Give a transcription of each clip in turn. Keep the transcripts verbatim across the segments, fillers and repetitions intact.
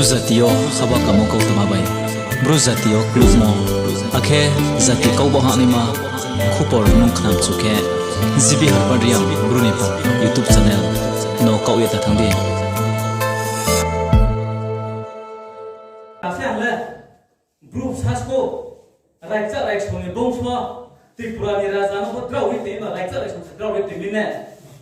Jati yo haba kamo kautma bai Bru jati yo klubmo, akhe jati kau bo hahnaima khupor nung khnamchu khe, G B Harbar Reang Bru ni pha YouTube channel no kaoh ye ta thanng di. Ase ang le Bru sasko raikcha raisong ni bongso Tripura ni raja no bo drao ri tongma, raikcha raisong se drao ri tongmi ne.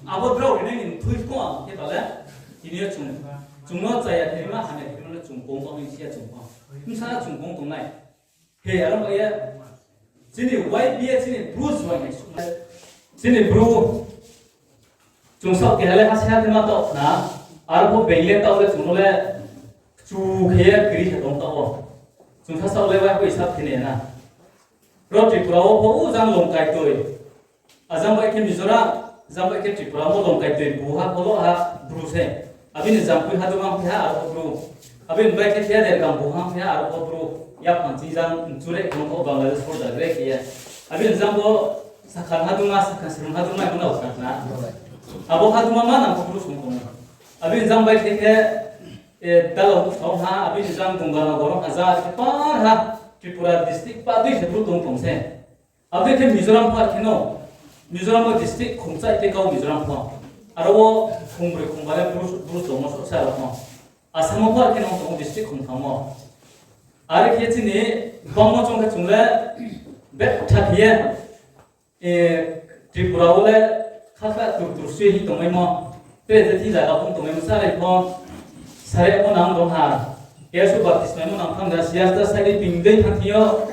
Abo drao rinai ni mthui pho ang khe ba le, tini yo chung, chung no chaya khe ma hamya khe ma le chung kong tong ni si ya chung pho. Bsa chung kong tongnai. He, aro ba ye, chini Y B A chini Bru juaing nai suh. Chini Bru chung saoh keha le ha se ha khe ma taoh na, aro pho being le taoh le chung no le kchu khe ye kri khe tong taoh wo. Chung sa saoh le waiha bo isap khe nai na. Ro Tripura wo pho u jang Longkaitoi. Ajang bai khe Mizoram, jang bai khe Tripura wo Longkaitoi buha pho lo ha Bru se. Abini Jampui haduma phi ha aro pho Bru. Abini bai khe Dergaon buha phi ha aro pho Bru. Yaphang ching jang mchu re khe no pho Bangladesh border re khe ye. Abini jang bo Sakhan haduma, Sakhan Srung haduma no kha na. Abo haduma manang pho Bru song tong. Abini jang bai khe khe, e, Dalong Buksa ha, abini jang Gonganagar ha, ja khe par ha, Tripura district pa dui se Bru tong tong se. Abo dei khe Mizoram pho ar khe no, Mizoram wo district khongchai khe kau Mizoram pho. Aro wo khongbroi khongba le Bru, Bru tongmo sosa rao pho. Assam wo pho ar khe no tong district khongtham wo. Are khe chini bangmo chung khe chung le betha khe ye, e, Tripura wo le khakha tur tur sui hi tongmaimo. Tre je thi zaga phung tongmaimo sarai pho. Sarai pho nang dong ha. Kesu baptismaimo nang thang da siya sta sai ni ping dei thang thing yo.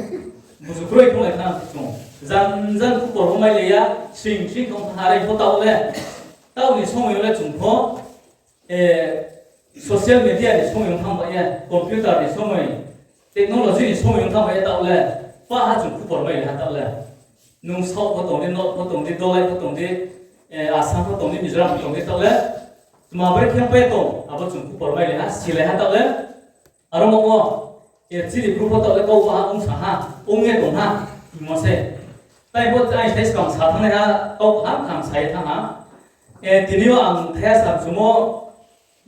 Buzu kroi thonglai khna chung. Jan jan khupor bo mai le ya, sing sing thong harai pho taoh le. Taoh ni somoi yo le chung pho, e, social media ni somoi yo thang bai ye, computer ni somoi, technology ni somoi yo thang bai ye taoh le, pa ha chung khupor mai le ha taoh le. Nung South pho tong di, North pho tong di, Dolai pho tong di, e, Assam pho tong di, Mizoram pho tong di taoh le. Tma bre khe pai tong, abo chung khupor mai le ha, si le ha taoh le. Aro mo wo, e, chini Bru pho taoh le kau ba ha, ong sa ha, ong ye tong ha, hingmo se. Tai bo ai sai skang sa thanngnai ha, kau kaham kaham sa ye thanng ha. E, tini yo ang thaya sa chumo,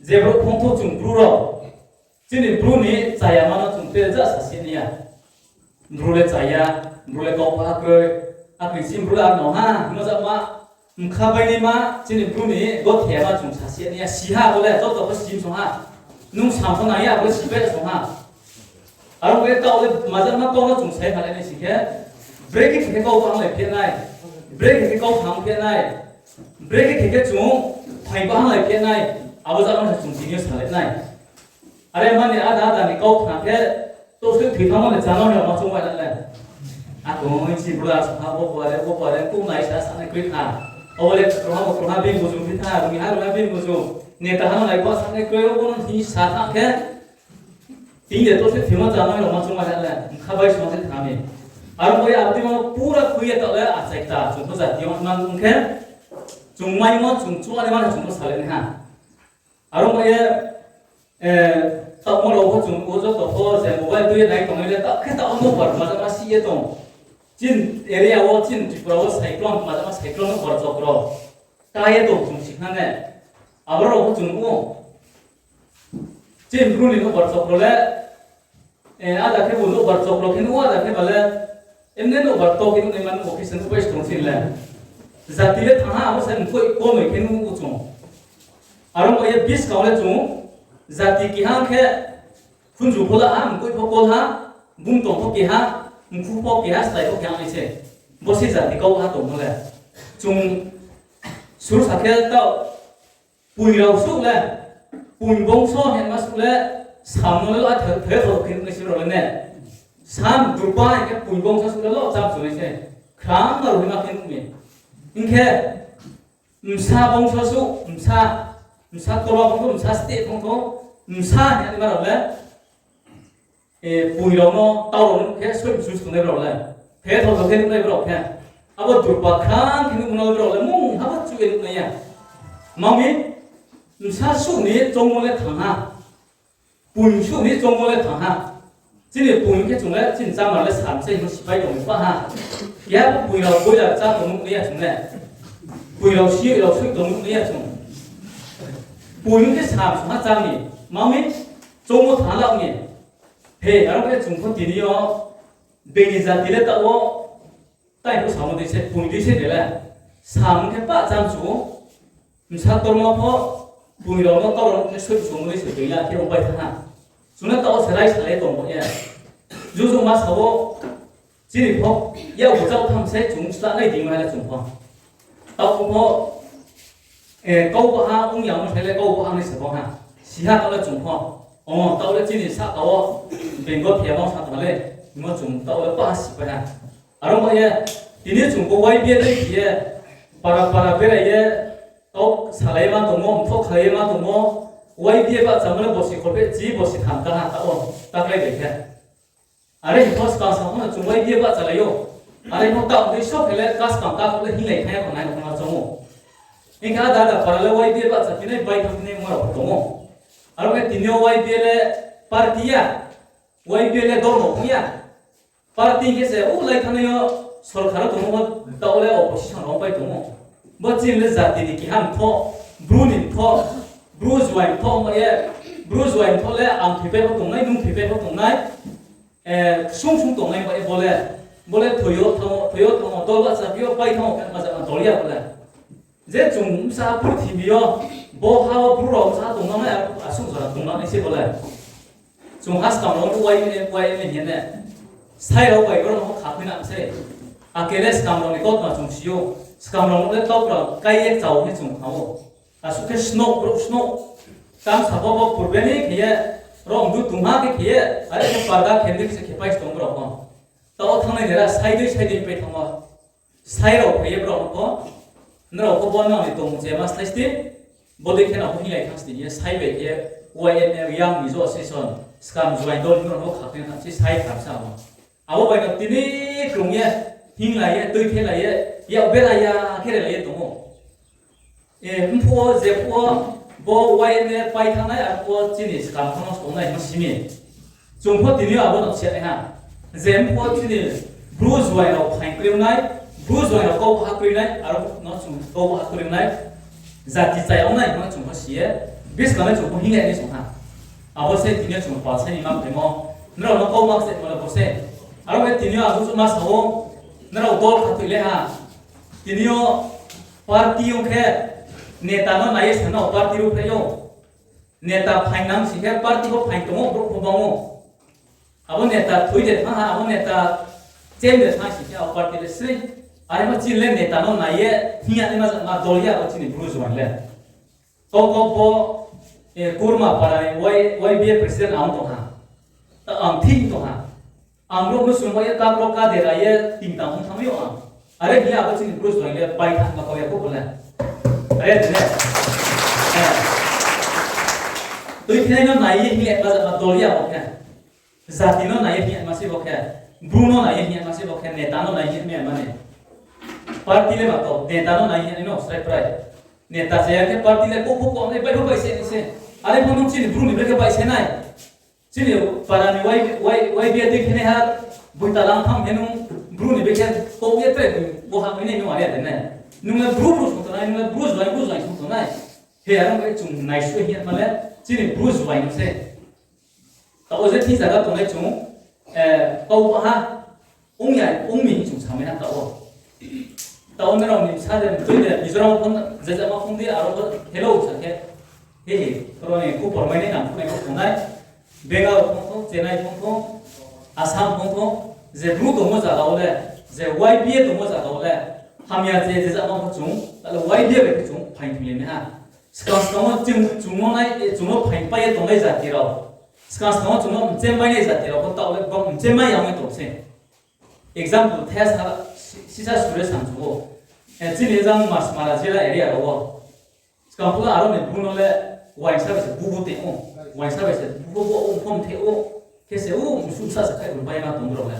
je brouh phongtho chung Bru rao, chini Bru ni chayama no chung tre ja sa si nai ya. Bru le chaya, Bru le kau ba ha kroi, akhe chini Bru le ano ha, hingmo ja ma, mkha bai ni ma, chini Bru ni gothema chung sa si nai ya, si ha bo le, joto pho si song ha. Nung sam pho nai ya, bo le si bai song ha. Aro bo ye taoh le majakma kau no chung sai phalai nai sing khe, brekhe khe khe kau bahanglai phi nai, brekhe khe kau thang phi nai, brekhe khe khe chung phai bahanglai phi nai, abo jano se chung tini yo salai nai. Are mani ada ada ni kau khna khe, to se thoi thangmo ni chano hing ma chung bai na le. Akhe chini Bru le song ha, bo pare, bo pare, kung nai sa sa nai kroi kha. Abo le kroha bo kroha bini buzu phi tha, rungha rungha bini buzu. Neta ha no nai pho sa nai kroi, bo no hing sa thanng khe. Tini de to se thima chama rao ma chungma ya le, mkha bai song se thami. Aro bo ye abdi ma pura khui ye taoh le achai kta, chung pho jati yo man ong khe, chung maimo, chung chungma ni ma chung pho salai nai ha. Aro bo ye, e, taoh mo rao pho chung o joto pho je mobile tui ye nai tongnai le, taoh khe taoh nouhbar majama si ye tong. Chini area wo, chini Tripura wo cyclone, majama cyclone nouhbar chokro. Ta ye tong chung si khna ne. Abo rao pho chung o. Chini Bru ni nouhbar chokro le, e, ada khe bo nouhbar chokro khe nuh, ada khe ba le, emne nouhbar to khe nuh nai ma nuh bo khe se nuh bai se tong chini le. Jati le thang ha, abo se mkoih komoi khe nuh o chung. Aro bo ye buskang le chung, jati keha khe, khunju pho la ha, mkoih pho kol ha, bung tong pho keha, mkhu pho keha, slái pho keha nai se. Bo se jati kau ha tongmo le. Chung sursa khe taoh, poi rao suh le, poi bongso hingma suh le, sam no le lo a thai, thai kho khe nuh nai se rao le ne. Sam durpa hing khe poi bongso suh le lo cham chu nai se. Khrang rao hingma khe nuh mi. Hing khe, bsa bongso suh, bsa, bsa tolwa phung tho, bsa steh phung tho, bsa hing ye ma rao le, e, poi rao no, tau rao no khe, soi bsu tongnai rao le, phe thao thao khe nuhnai brao khe, abo durpa khrang khe nuhmo no brao le, mung haba chu ye nuh nai ya. Ma mi, bsa suh ni choungmo le thang ha. Poi suh ni choungmo le thang ha. Chini poi khe chung le, chini chámar le sam se hing sipai tong pa ha. Keha pho poi rao boiler chá tong nuh nai ya chung le. Poi rao si rao soi tong nuh nai ya chung. Poi khe sam song ha chá mi. Ma mi, Choungmo thanng la ong ye. He, aro khe chung pho tini yo being ni jati le taoh wo, tai pho samo dei se, bung dei se de le. Samung khe pah cham chu. Bsa torma pho, bung rao no taoh rao no khe soi choungmo dei se being la khe ong pai thanng ha. Chung le taoh wo se rai salai tong bo ye. Juju ma sa wo, chini pho, yak bo chao tham se chung sla nai di ma le chung pho. Taoh pho, kau baha ong ya mo sai le kau baha ni se bo ha. Si ha taoh le chung pho. O, taoh le chini sahka wo, being bo khe bang sa tong le, hingmo chung taoh le baha si pai ha. Aro ba ye, tini chung bo Y B A dei khe ye, para para berai ye, taoh salai ma tongmo, mthoh khlai ye ma tongmo, Y B A bahchamo le bosi kholpheh chi, bosi tham ka ha taoh wo, ta klái bai khe. Are hing pho skang sa pho no chung Y B A bahchalai ou. Are pho taoh dei so khe le kaskang kakhuh le hinglai thang ya khonai no khna choung ou. Hing khe ada ada para le Y B A bahchaphinai, baithangphinai ongma rao pho tong ou. Aro khe tini yo Y B A le party ya, Y B A le dormo ong ya. Party khe se, o lai thanngnai yo sorkar wo tongmo, taoh le opposition rao pai tong ou. Bo chini le jati ni keha mthoh, Bru ni mthoh, Bru juai mthoh ong ye, Bru juai mthoh le ang thoipai pho tongnai, nung thoipai pho tongnai, ksung sung tongnai bai bo le, bo le thoi yo thanng ou, thoi yo thanng ou, dol bahchaphi yo pai thanng ou khe ma jama dol ya bo le. Je chung bsa purthimbi yo, bo ha wo Bru rao bsa tonglanai, asuh jora tonglanai se bo le. Chung ha skang rao no Y M A, Y M A hing ye ne. Sai rao bai brouh no kha khui na sei. Akhe le skang rao ni kautma chung si ou. Skang rao no le taoh rao kái ye chao hing ye chung kha ou. Asuh khe snouh, brouh snouh. Tam sa bo bo purbe ni khe ye, rong du tongha khe khe ye, are khe parda khe ni khe se khe pai se tong brouh pho. Taoh wo thanngnai dera sai dei sai dei pai thanng ou. Sai rao phai ye brouh no pho, nrao pho bo nrao ni tongmung chaya ma slái sdi, bodei khe nrao pho hinglai thanng sdi hing ye sai bai khe, Y M A yang ni jo session, skam juai dol ni rao no kha khe thanng se sai tham sa ou. Abo bai no tini krung ye, hinglai ye, tuithelai ye, yak bera ya khe relai ye tong ou. Mphuh wo, jephuh wo, bo Y M A pai thanngnai, arphuh wo chini skam pho no tongnai hing si mi. Chung pho tini yo abo no siya nai ha. Je mphuh wo chini Bru juai rao phaing kroi nai, Bru juai rao kau baha kroi nai, aro no chung kau baha kroi nai, jati chaya ong nai hing no chung pho si ye, buskang le chung pho hinglai nai song ha. Abo se tini yo chung pal sai ni ma phaimo, nrao no kau ma kchemo le bo se. Aro khe tini yo ang chuchuma sa ou, nrao dol khathoi le ha. Tini yo party ong khe, neta no nai ye sa no party ruhphreh ou. Neta phaing nang sing khe party pho phaing tong ou, brouh pho bang ou. Abo neta thoi de thanng ha, abo neta chem de thanng sing khe abo party le sri. Are ma chini le neta no nai ye hing ya nai ma, ma dol ya abo chini Bru juai le. Kau kau pho, Kurma para ni Y, YBA president ang tong ha. Ang thing tong ha. Ang brouh no sungba ye, kakrao kadera ye, tingtang hong thanng mi ou ang. Are hing ye abo chini Bru juai le pai thanng ma kau ya pho bo le. Are hing ye. Tuithinai no nai ye hing ye ma jama dol ya bo khe. Jati no nai ye hing ye ma se bo khe. Bru no nai ye hing ye ma se bo khe. Neta no nai ye hing ye ma ne. Party le ma to, neta no nai ye hing ye no srai prai. Neta chaya khe party le kau pho kau nai, bai pho bai se nai se. Are pho nung chini Bru ni brekhe bai se nai. Chini para ni Y, Y, YBA dei khe nai ha, boita lang tham khe nung Bru ni brekhe kau ye tre bo ha mai nai nung are de nai. Nung le Bru Bru sung tongnai, nung le Bru juai, Bru juai sung tongnai. He, aro khe chung naisuh hing ye ma le, chini Bru juai no se. Taoh wo je thing zaga tongnai chung, kau baha, ong ya, ong mi hing chung samai ha taoh wo. Taoh wo nrao ni bsa de, mtui de, Mizoram wo phone, je jama phone di, aro pho hello sa khe. He he, aro ni khupor mai nai nang phone nai pho tongnai. Bengal phone tho, Chennai phone tho, Assam phone tho, je Bru tongmo zaga wo le, je YBA tongmo zaga wo le, hamya je je jama pho chung, taoh le YBA bai khe chung phaing thing le nai ha. Skang skang wo chung, chung no nai, chung no phaing pai ye tongnai jati rao. Skang skang wo chung no mchemai nai jati rao pho taoh le bang mchemai ya ong ye tong se. Example, thai sa, si-, sisa Suresh ang chu ou. Chini jang Machmara jila area rao wo. Skang phuh le aro ni Bru no le uaingsa bai se bubu tong ou. Uaingsa bai se bubu bo ong phom the ou. Khe se o msu sa se khai rung bai ma tong rao le.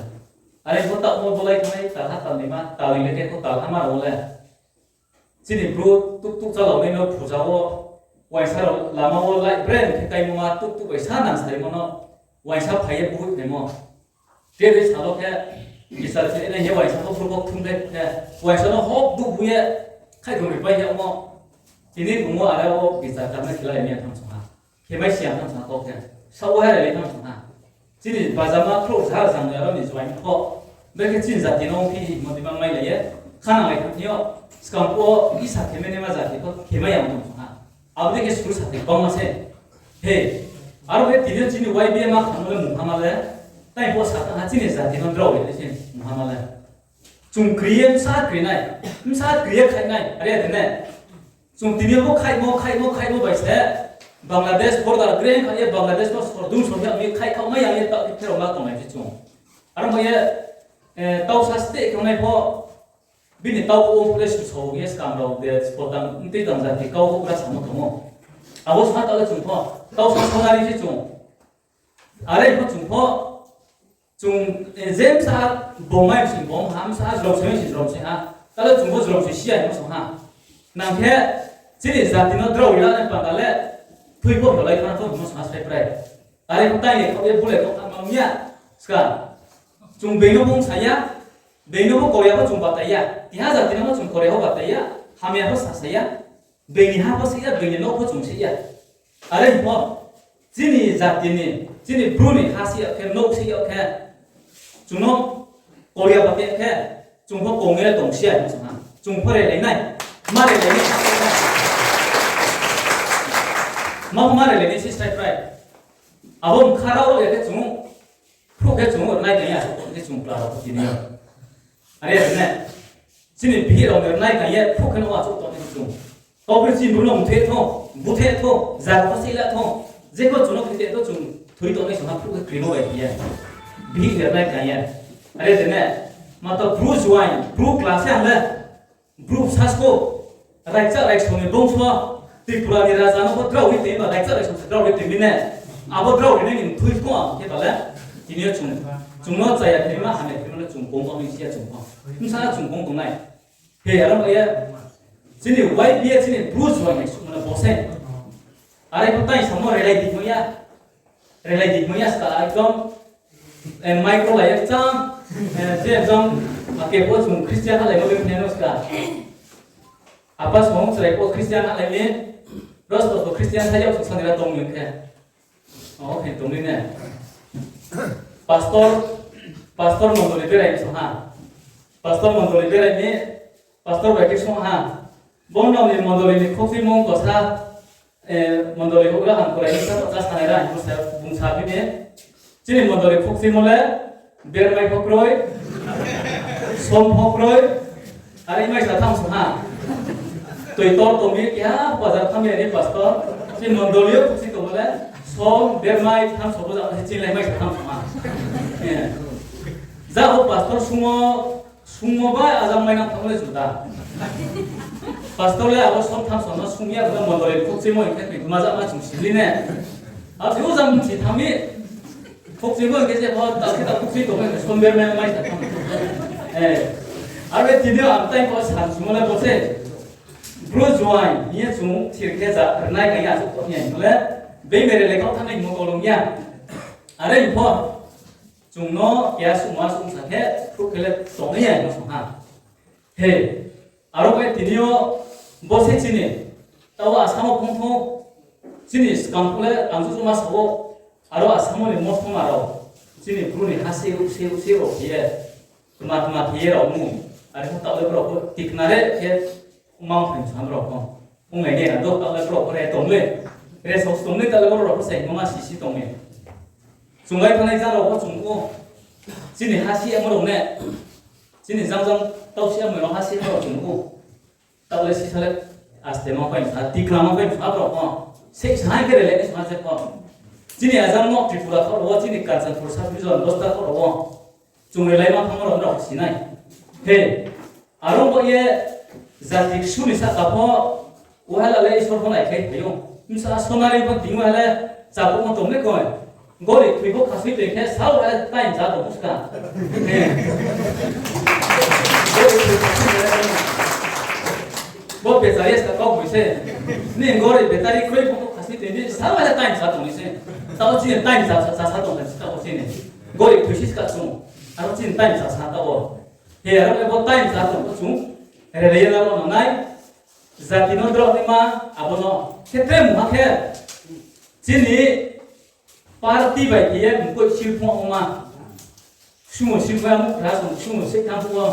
Are pho taoh no bolai thanai talha talnoi ma, talnoi le khe pho talha ma rao le. Chini Bru tuktuk chálao nai no phuja wo, uaingsa rao lama wo light bren khe kaimo ma tuktuk bai sa nang sarimo no, uaingsa phai ye buhoih phaimo. Tre sal wo khe, bichar khe nai ye uaingsa pho Bru pho kthum khe, uaingsa no hok duh bu ye, khai rung ri pai yagmo. Tini bung wo are wo bichar kamai khe lai mi ya tham song ha. Khe mai si ya tham song ha kau khe. Saoh wo hai rele tang song ha. Chini bajama khrouh sa jang ni aro ni join pho. Bekhe chini jati no phi hi mo dima mailai ye. Khananglai thanng yo. Skang pho isa khe mene ma jati pho khe mai ya tong song ha. Abo dei khe school sa khe bangma se. He. Aro khe tini yo chini Y B A ma khamo le mungha ma le. Tai pho sa tang ha chini jati no drao ye se mungha ma le. Chung kri ye bsa kri nai. Bsa kri ye khai nai. Are ya de ne. Chung tini yo bo khaimo, khaimo, khaimo bai se, Bangladesh border greng kha ye Bangladesh no sordung sordung ye khai khaoh mai ya ye taoh khe pherao ma tongnai se chung. Aro mo ye, eh, tausa state khe nai pho, bini tau pho pore suso ye skam rao de spotang tei tang jati kau pho bra samo tongmo. Abo sa taoh le chung pho, tausa sonari se chung. Are pho chung pho, chung, eh, je bsa bomai sing bom ha, bsa jrom sing sing jrom sing ha. Tale chung pho jrom sing si ya himo song ha. Nang khe, chini jati no drao ri la nai panda le, thui pho rao lai khana pho himo song ha srai prai. Are pho tai le khaoh ye bule khaoh ha mang ya. Ska. Chung being no bung sa ya, being no bo koria pho chung batai ya. Tiha jati no pho chung koria pho batai ya. Hamya pho sa sa ya. Being ni ha pho sih ya, being ni nouh pho chung sih ya. Are pho, chini jati ni, chini Bru ni ha sih ya khe, nouh sih ya khe, chung no koria ba khe, chung pho kong ye tong si ya, chung pho rele nai, ma rele nai, ma pho ma rele nai si srai prai. Abo mkha rao ya khe chung, phruh khe chung nai tong ya, khe chung kla rao tini yo. Are ya ne. Chini bihih rao ni nai kang ye, phruh khe no achouh tong ni chung. Kau khe chini Bru no mthe tho, buthe tho, zaga pho sila tho, je pho chung no khe tho chung thui tong ni song ha phruh khe krimo bai ye. Bihih ni nai kang ye. Are de ne, ma to Bru juaing, Bru kla se ang le, Bru sasko, raikcha raikso ni bongso, Tripura ni raja no pho drao ri tei ba, raikcha raikso se drao ri tei mi ne. Abo drao ri nai ni thui ko ang khe ba le, tini yo chung, chung no chaya khe ma, hamya khe ma le chung kong tong ni si ya chung pho. Bsa chung kong tong nai. He, aro ba ye, chini Y B A chini Bru juaing ni sukma no bo se. Are pho tai samo relai di mo ya. Relai di mo ya ska ekdom, eh, micro lai ya kcham, eh, je ekdom, ake pho chung Christian halai mo le phne no ska. Apa song chrai pho Christian halai ni, ros ros pho Christian sa ya chung sanira tong ni khe. O, khe tong ni ne. Pastor, pastor mondoli berai song ha. Pastor mondoli berai ni, pastor bai khe song ha. Bo nrao ni mondoli ni khokchimo kosa, eh, mondoli houhgra ham korai ni sa, sa sanai ra, bung sa, bung sa bini. Chini mondoli khokchimo le, bermai pho kroi, som pho kroi, are mai sa tham song ha. Toi tor tong mi keha bazar tham ya ni pastor. Chini mondoli yo khokchi tongmo le, som, bermai, tham sobo ja, chini lai mai sa tham song ha. Eh. Ja o pastor sumo, Sungmo bai ajang mai nang thang le juda. Pastor le abo som tham som no sung ya, abo mondoli khokchimo hing khe tma jama chung sili ne. Abo se ujang mchi thang mi. Khokchimo hing khe je pho, ta khe ta khokchi tong hing khe somber mai mai sa tham. Eh. Aro tini yo ang tai pho san sumo le bo se. Bru juaing, hing ye chung thir khe ja, rnai kang ya, chung pho hing ye le. Bei mere le kau thanai mo kolong ya. Are pho. Chung no keha sungma sungsa khe, phruh khe le tongnai ya no song ha. He, aro bai tini yo bo se chini, tao Assam wo phung thung, chini skang phuh le ang juju ma sa wo, aro Assam wo ni mothoma rao, chini Bru ni ha se ruh se ruh se ruh ye, tma tma khe ye rao mu, are pho tao le brao pho tikna re khe, Mang phai sa brao pho. Ong nai ne na do, tale brao pho re tong le. Re sok tong le, tale brao pho sai, mama sisi tong le. Chung lai thanai jang rao pho chung o. Chini ha si amo rao ne. Chini jang jang tau si amo rao ha si amo rao chung o. Tale sisa le, aste ma phai sa, tikna ma phai sa brao pho. Sei sa hai khe re le, sa se pho. Chini ajang no Tripura kho rao, chini Kanchanpur sub division, Bosta kho rao. Chung re lai ma phang rao rao sinai. He, aro bo ye jati ksu ni sahka pho, uhala le Isor pho nai khe phaio. Bsa sonari pho ting uhala chapung tong le koi. Gori thui pho khasui tui khe sa uhala time sa tong buska. He. Bo bechari ska kau bui se. Ni gori battery kroi pho khasui tui ni sa uhala time sa tong ni se. Tao chini time sa, sa, sa, sa tong kan sa tao chini. Gori thui si ska chung. Aro chini time sa sa tao. He aro ebo time sa tong ko chung. Rele ye laro nangnai. Jati no drao ni ma, abo no. Khe tre mungha khe. Chini Party bai khe ye mkoih silphung ongma. Sumo silphung ya mukha song, sumo se thang phuh wo.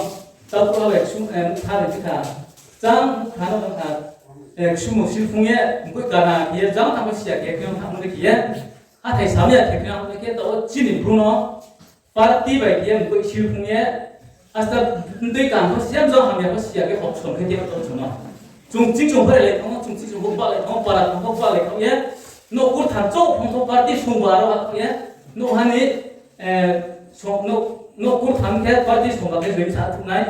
Tau phuh wo bai sum, eh, mukha bai thikha. Chang mukha no kha, eh, sumo silphung ye, mkoih kana khe ye, jang thang pho siya khe, khe thang phuh khe ye. Hathai samya khe, khe thang phuh khe, tau chini Bru no. Party bai khe ye mkoih silphung ye, asta mtui kaham pho siya, jang hamya pho siya khe option khe khe tong chung no. Chung ching chung pho rele thang, chung ching chung pho ba le thang, para thang pho ba le thang ye. Nouh kurtham chouh phung pho party songba aro ha ye. Nouh hani, eh, song, nouh, nouh kurtham khe party songba khe joi sa thung nai.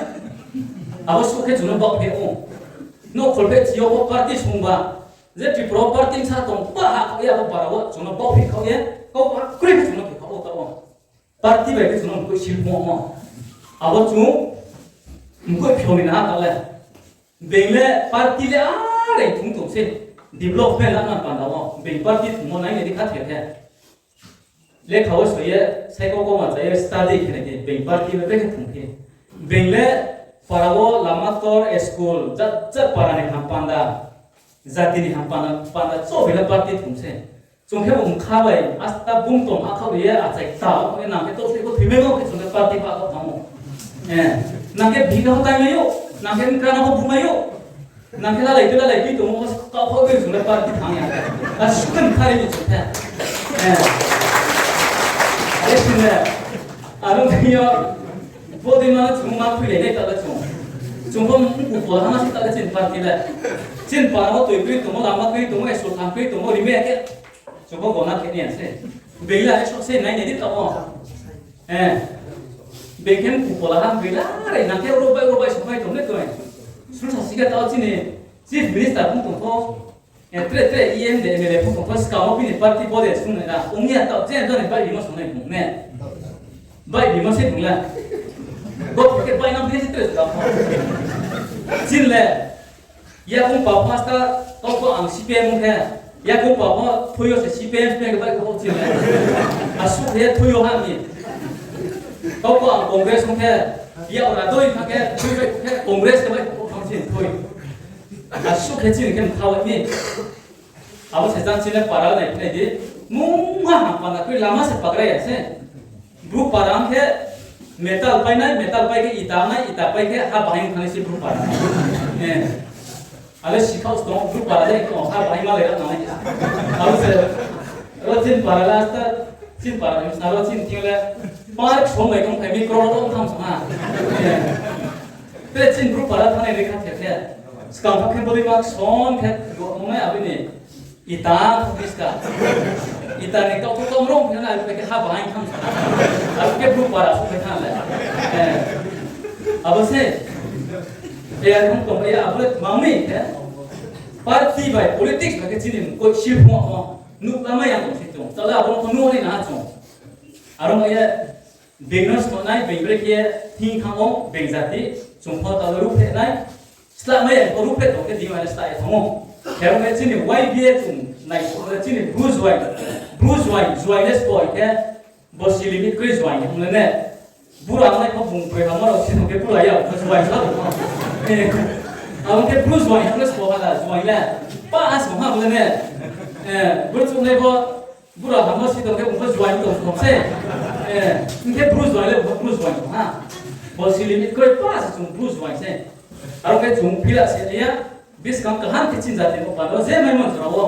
Abo suh khe chung no baoh phe ong. Nouh kholpheh chi yo pho party songba. Je Tripura party sa tong pa ha ye, abo para wo chung no baoh phe khaoh ye. Kau ba kroi khe chung no phe khaoh wo tau. Party bai khe chung no mkoih silphung ongmo. Abo chung mkoih phio ni na ha ta le. Being le party le are thung tong se. Development la man panda wo. Being party thungmo nai ni di kha the khe. Lekha wo soi ye, saikau kau ma cha ye study khe nai di. Being party le brekhe thung khe. Being le para wo lama tor, school, jat jat para ni ham panda. Jati ni ham panda, panda chouh being le party thung se. Chung khe bo mkha bai, asta bung tong ha khaoh ye, achai ta, nang khe to se ko thimai no khe chung khe party pa khaoh thanng ou. Eh, nang khe bihih no tai mai ou, nang khe mkra no bu mai ou. Nang khe lalai khe lalai khe tong ou, kau khaoh khe chung khe party thanng ya. A sukhe mkha ri ni chung khe. Eh. Are sing le, aro khe yo, bo dei ma chung ma khui le nai ta le chung. Chung pho mku pol ha na si ta le chini party le. Chini para wo toi kroi tong ou, lama kroi tong ou, school thang kroi tong ou, rimai ya khe. Chung pho gona khe ni ya se. Being le are so se nai nai di ta ou. Eh. Being khe mku pol ha, being le are nang khe ro bai ro bai sung bai tong le toi. Sung sa si khe tau chini Chief Minister phung tong pho. Eh, tre tre E M de M L A phung tong pho skang wo bini party bo de sung nai na. Ong ya tau je jani bai bimo sung nai phung ne. Bai bimo se phung le. Bo khe bai nang phung se tre skang pho. Chini le. Yakoung pa pho asta, kau pho ang C P M ong khe, yakoung pa pho thoi yo se C P M, C P M khe bai kho chini le. Asuh khe thoi yo ha ni. Kau pho ang Congress ong khe, yak ra doi thanng khe, thoi bai khe Congress khe bai kho thang chini thoi. Asuh khe chini khe mkha bai ni. Abo se jang chini para nai phinai di. Mungha ham panda khe lama se pagra ya se. Bru para ong khe metal pai nai, metal pai khe ita nai, ita pai khe ha bahai thang nai se Bru para. Eh. Ale sikhaoh se tong Bru para le khe ha bahai ma le ra nai. Abo se, ro chini para le asta, chini para ni sa ro chini thing le. Park song bai tong thai mi kro ro tham song ha. Eh. Te chini Bru para thanng nai le kha the khe. Skang kha khe bodei ma son khe go nai abini. Ita, biska. Ita ni kau kau rong khe na, khe ha bahai tham. Abo khe Bru para su khe tham le. Eh. Abo se. Eh, ang tong ya, abo le tma mi khe. Party bai politics bai khe chini mkoih silphung wo. Nuh lama yang tong si chung. Tala abo no nuh ni na chung. Aro ma ye, being no snoh nai, being brekhe hing thanng ou, being jati, chung pho tala ruhphreh nai. Slah mai ya, pho ruhphreh tong khe di ma le slah ye thanng ou. Khe abo khe chini Y B A chung nai, chini Bru juaing, Bru juaing, juaing le sbo khe, bo si limit kroi juaing ong le ne. Bura nai pho bung kroi ha ma rao si tong khe bura ya, bo juaing sa bo. Eh, abo khe Bru juaing ong le sbo ha da, juaing le. Pa ha sbo ha bo le ne. Eh, Bru chung nai pho, Bura hamo si tong khe bung pho juaing tong tong se. Eh, hing khe Bru juaing le bung pho Bru juaing tong ha. Bo si limit kroi pa se chung Bru juaing se. Aro khe chung phila se ya, buskang kaham khe chini jati bo panda je mai man jora wo.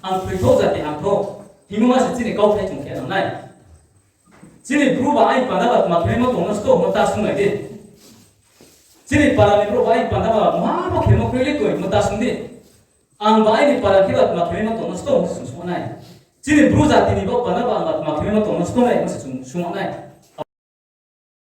Ang thoithou jati ang thou. Hingmo ma se chini kauthai chung khe nang nai. Chini Bru ba aini panda ba tma khe mo tong no sto mo ta sung nai di. Chini para ni Bru ba aini panda ba ma bo khe mo kroi le koi mo ta sung di. Ang ba aini para khe ba tma khe ma tong no sto mo se chung sung nai. Chini Bru jati ni bo panda ba ang ba tma khe ma tong no sto nai mo se chung sung nai.